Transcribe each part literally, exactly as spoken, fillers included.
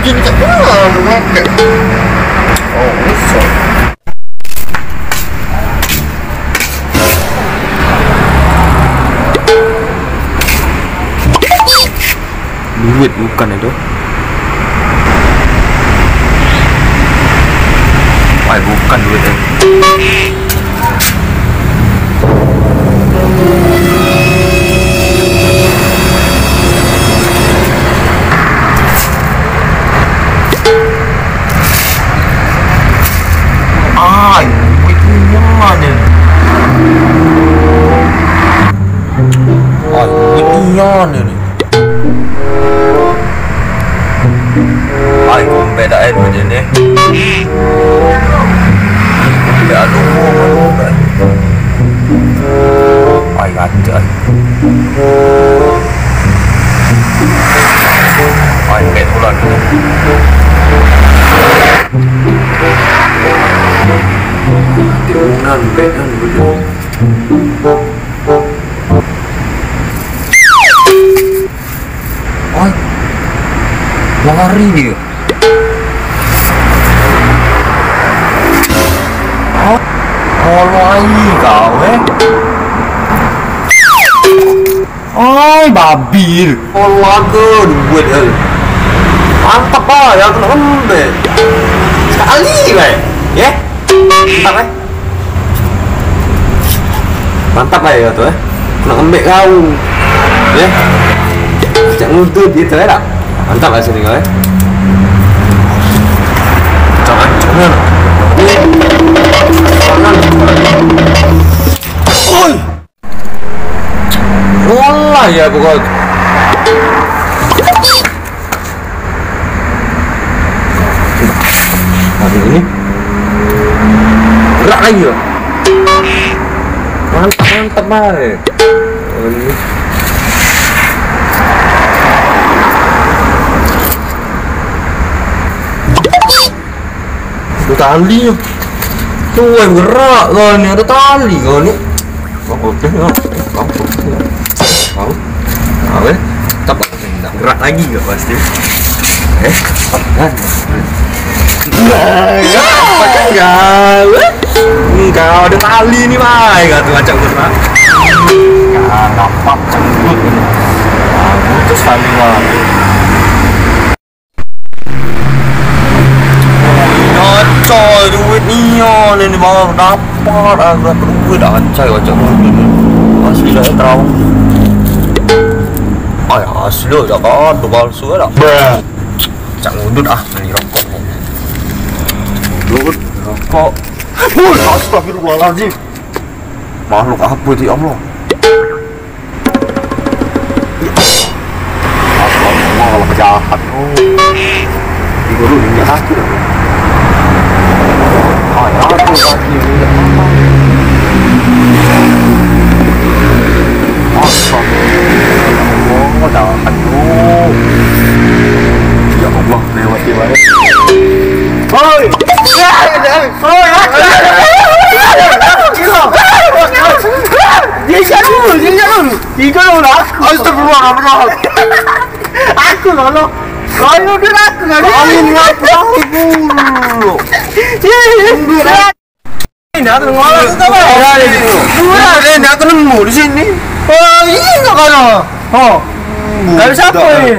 Ini tak pernah aku pakai. Oh, rusak. Duit bukan itu. Wah, bukan duit itu. Ai, duit nyan ni. Ai, duit nyan ni. Ai, kumpe dak eh duit ini. Kumpe aduh, aduh, aduh. Ai, kacau ai. Ai, kumpe pulang. Timunan, kumpe kan, betul. Oi. Lari dia. Oi. Kolo ai kau, eh. Oi, babil. Kolo aku duit, eh. Mantap, ah, yang kena lembek. Sekali, eh. Ya. Mantap, eh. Mantap lah ya tu, eh. Nak ngembek kau. Ya. Cak ngudut gitu ya, tak? Mantap lah sini kau, eh. Jangan, jangan. Oi. Olah ya, pokok. Ini. Gerak lagi, loh. Mantap, mantap, bae. Itu tali. Tu yang gerak kau ni, ada tali kau ni. Kau oke, kau. Kau oke, kau. Kau. Kau, eh. Tak apa. Gerak lagi ke pasti? Eh, kan? Enggak, enggak, ada tali ni, Bang. Enggak tu macam gerak. Enggak, nampak cenggut. Nah, putus tali lah. Nyocol duit nian ini, Bang. Dapat, ah, dapat duit, ah, ancai macam duit ni. Asli dah, eh, terang. Ay, asli dah kan, tu palsu dah. Cak ngudut, ah, beli rokok ni. Ngudut, rokok. Woi, astagfirullahaladzim. Makhluk apa tu, ya Allah? Astagfirullah, jahat. Oh. Di guru ni jahat tu. Ay, aku lagi. Astagfirullah, jahat tu. Ya Allah, lewati bae. Hoi. Hoi. Dia jatuh, dia jatuh. Tiga orang aku. Astagfirullah, astagfirullah. Aku lolo. Kau ni udah aku kan. Kau ni aku dulu. Ini aku ngolah tu apa? Ini aku nemu di sini. Oh, ini enggak kalau. Oh. Dari siapa ni?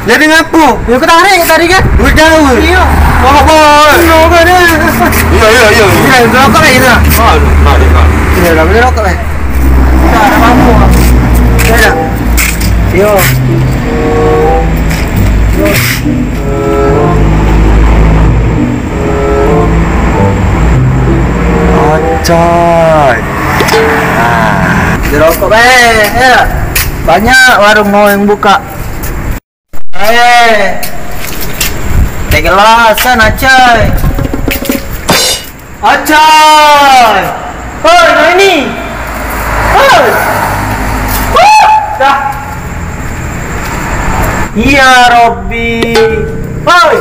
Jadi ngapo? Ya, aku tarik tadi kan. Duit jauh. Iya. Kau apa? Iya, kan? Iya, iya, iya. Iya, berapa lagi tu? Ah, nah, nah. Iya, dah boleh rokok, eh. Dah, dah mampu. Dah, dah. Yo. Yo. Acai. Ah. Beli rokok, eh, ya. Banyak warung mau yang buka. Eh. Teh gelas kan, Acai. Acai. Hoi, Noini. Hoi. Huh, dah. Ya Rabbi. Hoi.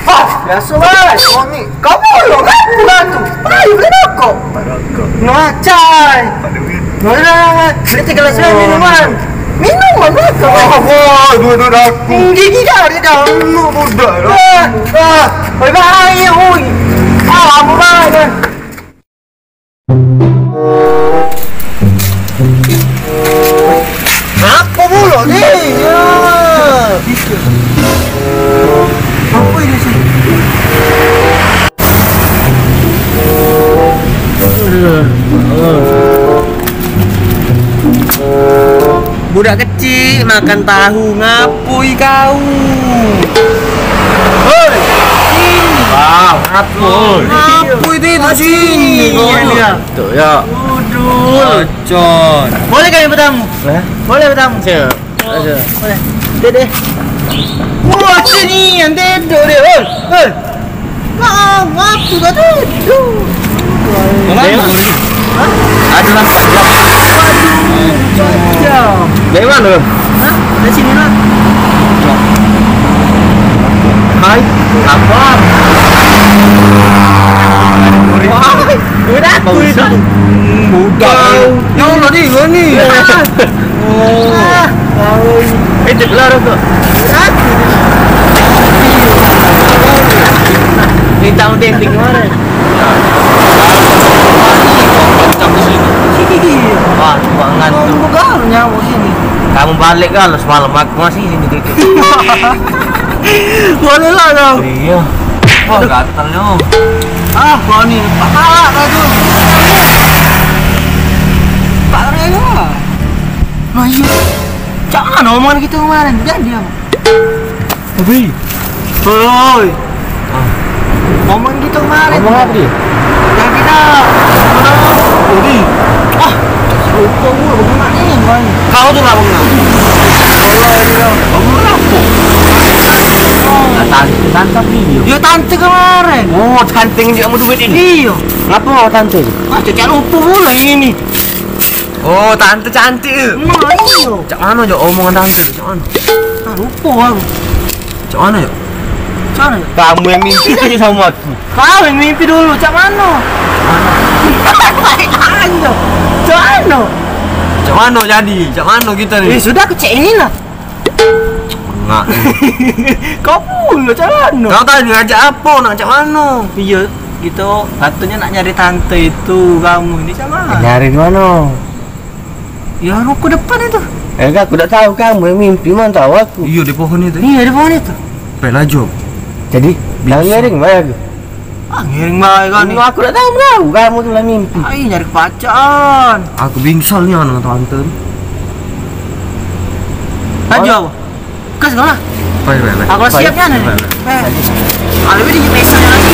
Ah, biasa, Bang. Noini. Kamu lo kan bukan tu. Ayo beli rokok. Rokok. No, Acai. Ada duit. No, dah. Beli tiga gelas minuman. Minuman belakang. Wah, wah, duit-duit aku. Gigi dari dah. Lu budak lah. Ah, ah, bye bye, oi. Ah, lama banget. Apa pula ni? Ya. Apa ini sih? Budak kecik makan tahu, ngapui kau? Hoi. Sini. Wow, ngapui. Ngapui itu, itu sini. Ini dia. Tuh, ya. Udul. Ocon. Boleh kami bertamu? Hah? Boleh bertamu? Siap. Boleh. Dek, dek. Wah, sini yang tidur dia. Hoi. Hoi. Nah, waktu dah tu. Kemana? Hah? Ada nampak dia. Waduh, jam. Dari mana? Hah? Dari sini lah. Hai, apa? Wah, udah aku itu. Udah. Ya Allah, ni, ni. Ya. Oh. Ah, kau ni. Eh, dia keluar tu. Aku ni. Ni tahu dia tinggi mana? Macam di sini. Sini dia. Wah, ruangan tu. Kau nyawa sini. Kamu balik kan semalam, aku masih sini tidur. Boleh lah kau. Iya. Wah, gatalnya. Ah, kau ni. Pak, Pak, kau tu. Pak, kau ni. Nah, iya. Cak mana omongan kita kemarin? Jadi apa? Abi. Oi. Ah. Omongan kita kemarin. Ngomong apa dia? Yang kita. Jadi. Ah. Lupa gua, bagaimana ni, Bang? Kau tu lah, Bang. Bang, apa? Nah, tante, tante apa dia? Ya, tante kemarin. Oh, tante yang dia mau duit ini? Iya. Ngapa mau tante? Ah, cak lupa pula ini. Oh, tante cantik tu. Nah, iyo. Cak mano, Jok, omongan tante tu? Cak mano? Ah, lupa aku. Cak mano, Jok? Cak mano, Jok? Kamu yang mimpi tadi sama aku. Kau yang mimpi dulu, cak mano? Ayo. Cak mano? Cak mano jadi? Cak mano kita ni? Eh, sudah, aku cek inilah. Ngak. Kau pula cak mano? Kau tadi ngajak apa? Nak cak mano? Iya, gitu. Katanya nak nyari tante itu, kamu ini cak mano? Nyari di mano? Ya, ruko depan itu. Eh, aku dak tahu, kamu yang mimpi, mana tahu aku. Iya, di pohon itu. Iya, di pohon itu. Pelajo. Jadi, bisa. Jangan ngiring bae aku. Ah, ngiring bae kan. Ini aku dak tahu, tahu kamu tu lah mimpi. Ai, nyari kepacaan. Aku bingsal ni anak tante. Laju apa? Gas kau lah. Baik, baik, baik. Aku lah siap kan. Baik, baik. Eh. Ada beda di pesan lagi.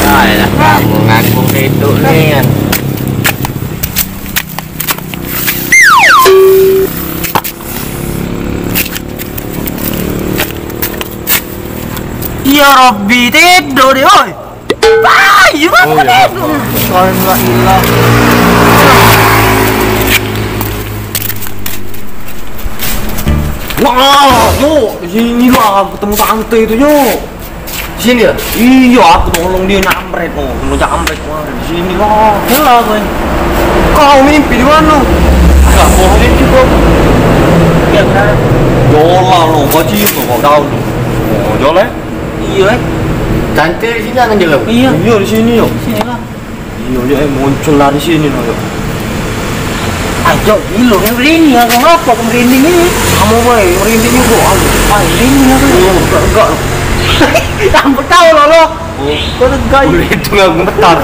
Ah, ya. Kamu ngangkung itu ni kan. Ya Rabbi, tidur dia, oi. Ayo, oh, ya. Sekarang lah hilang. Wah, yuk, sini lah ketemu tante itu, yuk. Sini ya? Iya, aku tolong dia nyamret, oh, kena nyamret kemarin. Sini lah. Jelas, boy. Kau mimpi di mana? Enggak, bohongin juga. Ya, benar. Jolah lo, bajingan kau tahu tu. Oh, joleh? Iya, eh. Tante di sini kan, Jel? Iya. Iya, di sini, yo. Sini lah. Iya, yo, eh, muncul lah di sini, no, yo. Ayo, gilo, yang merinding, ya, kenapa aku merinding ini? Kamu, boy, merinding juga, aku. Ah, merinding aku. Iya, enggak, enggak. Kamu tahu, lo, lo. Oh. Kau tegai. Boleh itu aku gemetar.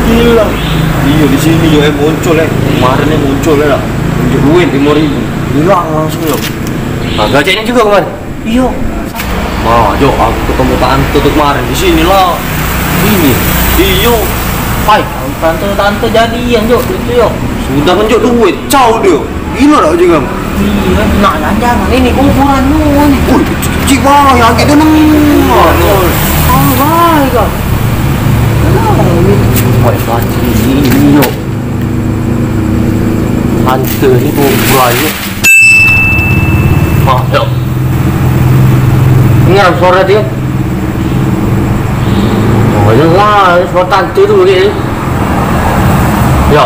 Gila. Iya, di sini, yo, eh, muncul, eh. Kemarin, eh, muncul, eh, lah. Tunjuk duit lima ribu. Hilang langsung, yo. Nah, gajahnya juga kemarin. Iyo. Nah, Jok, aku ketemu tante tu kemarin di sini lah. Ini. Iyo. Hai, tante, tante jadian, Jok, itu, yo. Sudah ngenjuk duit, cau dia. Gila dak juga. Iya, nak jangan-jangan ini kuburan lu ni. Woi, cik, wah, yang agak deneng. Oh, baik kau. Kenapa ni? Woi, pasti ini, Jok. Tante ni kuburan ni. Wah, yo. Dengar suara dia. Oh, yo lah, suara tante tu ni. Yo.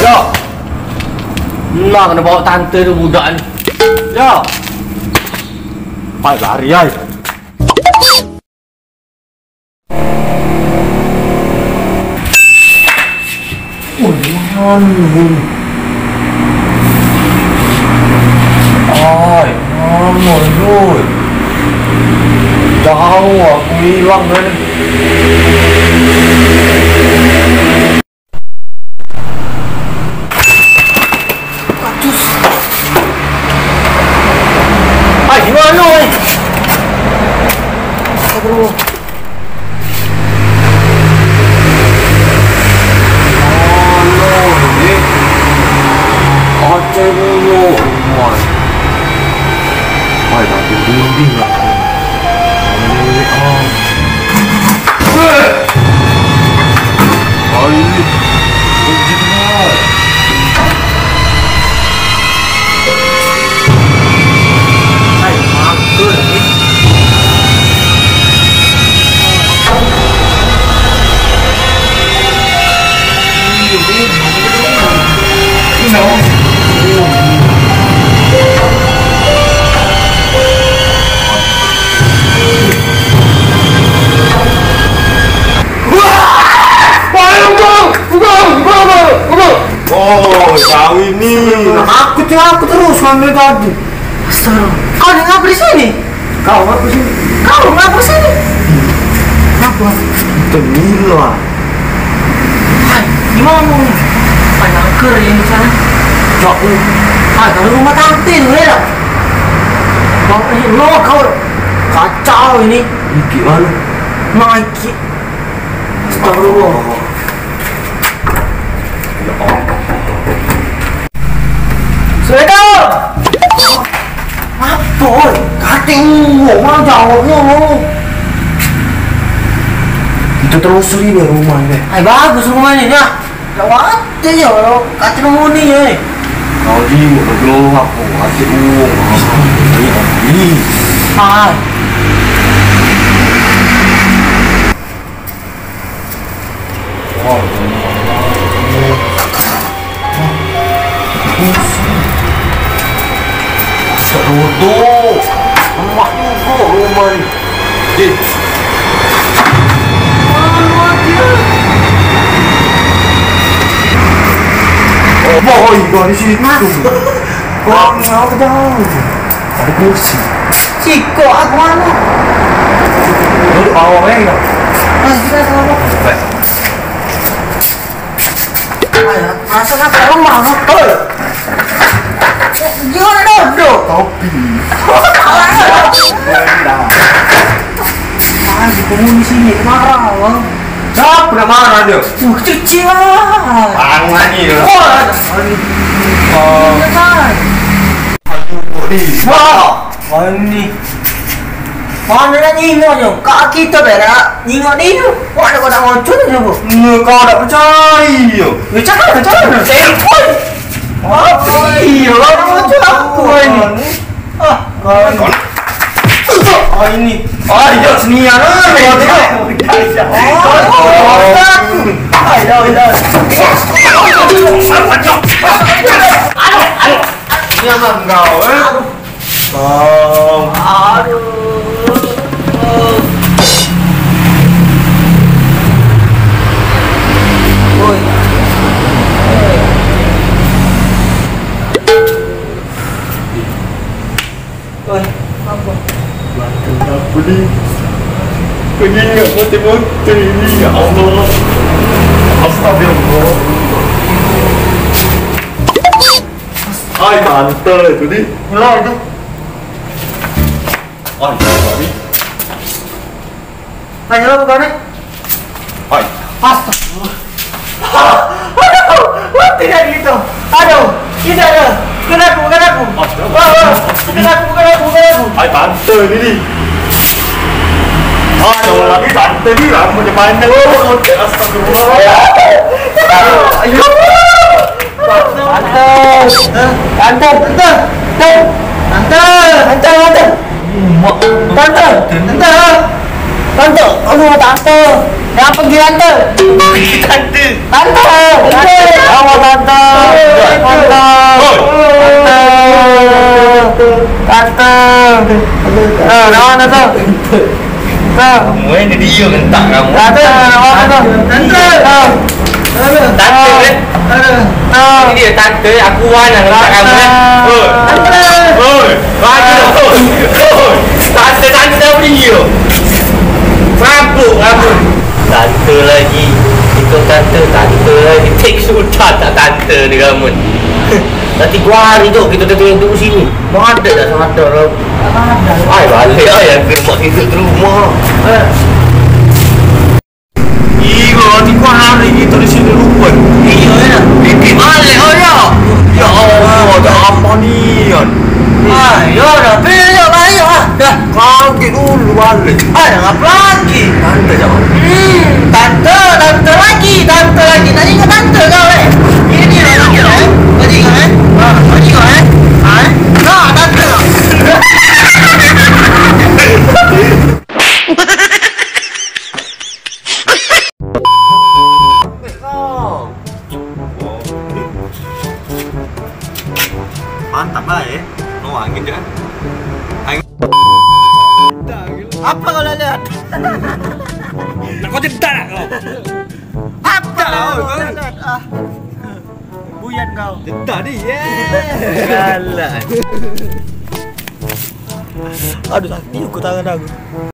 Yo, Nah, kena bawa tante tu budak ni. Ya. Pai lari ai. Oi, mano ini? Ai, mano, oi? Jauh aku hilang tadi. Ai, di mano, ai? Astagfirullah. Mano ini? Aceh dulu. Wah. Ai, tapi dinding lah. Ini, ah. Oh, kau ini. Aku tuh, aku terus ngambil tadi. Astaga. Kau ni ngapa di sini? Kau ngapa sini? Kau ngapa sini? Ngapa? Itu Milo, ah. Hai, gimana mau? Banyak ker ini sana. Jauh. Ah, kalau rumah tante tu ya. Bang, eh, lo kau kacau ini. Ini gimana? Naik. Astagfirullah. Ya Allah. Assalamualaikum. Apa, oi? Kating wong, mang jawabnyo wong. Kita telusuri deh rumah ini. Ai, bagus rumah ini, nah. Dak wati yo, kating muni, eh. Kau di, kau aku, kating wong. Ini. Ah. Serudu. Lemak juga rumah ni. Eh. Mana dia? Oh, boy, kau di situ. Kau ngapa dah? Ada kursi. Siko aku mano? Duduk bawah, eh, kau. Ah, sudah, sudah, sudah. Baik. Ayo, masa nak ke rumah, ha? Hei. Gimana, Dok? Kopi. Ah, di penghuni sini, marah, ha? Siapa nak marah dia? Uh, cuci lah. Tangan ni dia. Oh, oh. Iya, kan? Aduh, wah. Wah, ini. Mano nak nyingok nyo? Kak kita berak nyingok dia tu. Wah, ada kau nak ngocor je, Bu. Nge, kau tak percaya. Ya, cakap lah, cakap lah. Eh, oi. Apa iya? Kau nak ngocor apa ini? Ah, kau ni. Ah, ini. Ah, iya, senian lah. Oh, oh, oh. Ayo, ayo. Aduh, aduh. Senian lah kau, eh. Aduh. Bang. Aduh. Woi. Woi, apa? Bantu apa ni? Kau ni ingat mati-mati ni, ya Allah. Astagfirullah. Ai, tante tu ni. Nyelah tu. Ai, tadi. Ai, nyelah bukan ni? Ai. Astagfirullah. Aduh, mati dah gitu. Aduh, tidak ada. Bukan aku, bukan aku. Wah, wah. Bukan aku, bukan aku, bukan aku. Ai, tante ni, ni. Ah, ada orang lagi, tante ni, rambutnya panjang. Astagfirullah. Ayo. Tante. Tante. Tante. Tante. Tante. Tante. Tante. Tante. Aduh, tante. Ya, pergi tante. Tante. Tante. Tante. Apa tante? Tante. Hoi. Tante. Tante. Eh, lawan tante. Tante. Kamu ni dia ngentak kamu. Tante, lawan tante. Tante. Ah. Tante, eh. Ah. Ini dia tante, aku wan yang ngentak kamu, eh. Hoi. Hoi. Hoi. Tante, tante apa dia? Mabuk kamu. Tante lagi. Itu tante, tante lagi. Tik sudah tak tante ni kamu. Nanti dua hari tu kita tengok duduk sini. Mau ada tak sadar? Ai, balik ai, aku nak tidur di rumah. Eh. Iya, tiga hari kita di sini lupa. Iya, ya. Bibi balik, oh, ya. Ya Allah, ada apa ni, Yan? Ah, ya dah, balik, balik, ah. Dah. Kau pergi dulu balik. Ah, dah, apa lagi? Tante, jangan. Hmm, tante, tante lagi, tante lagi. Tak ingat tante kau, eh? Ini dia, tante, eh? Tadi kau, eh? Ah, tadi kau, eh? Ah, eh? Nah, tante. Mantap lah, eh. No angin je kan. Angin. Apa kau lihat? Nak kau jedak nak kau? Apa kau lihat? Ah. Buyan kau. Jedak dia. Galak. Aduh, sakit aku tangan aku.